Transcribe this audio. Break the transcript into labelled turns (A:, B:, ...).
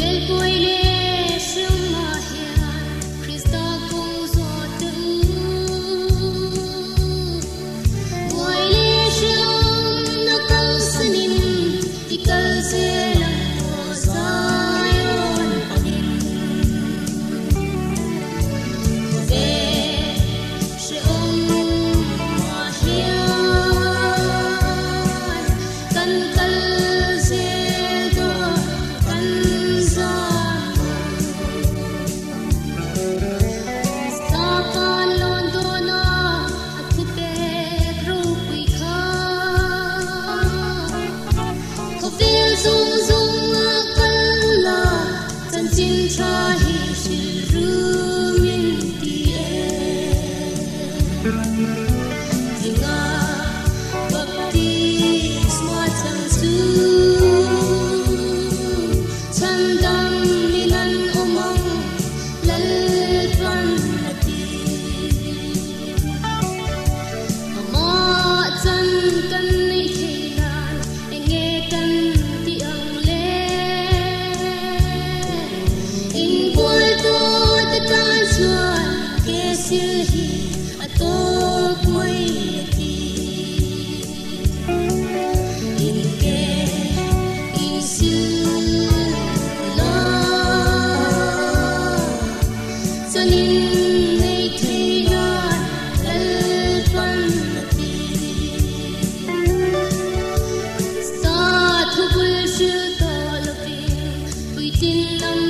A: Khawvel buai leh hreawmah hian Krista kawng zawh teh u. Buai leh hreawmna kalsanin i kal zel ang aw Zion panin. Khawvel hreawmah hian kan kal zel dawn kan zam lo. Satan lawn dawna a thupek ropui kha khawvel zawng zawng a kal la chanchin tha hi hrilh rum in ti e. Ringa baptisma chang chu chhandam in an awm ang Lalpan a ti. Amah chan kan neih theih nan enge kan tih ang le? Inbual tawh te tan chuan ke sil hi a tawk mai a ti. In ke in sil la chuanin nei thei nan Lalpan a ti. Krista thu bul hril tawh lovin puitlin lam.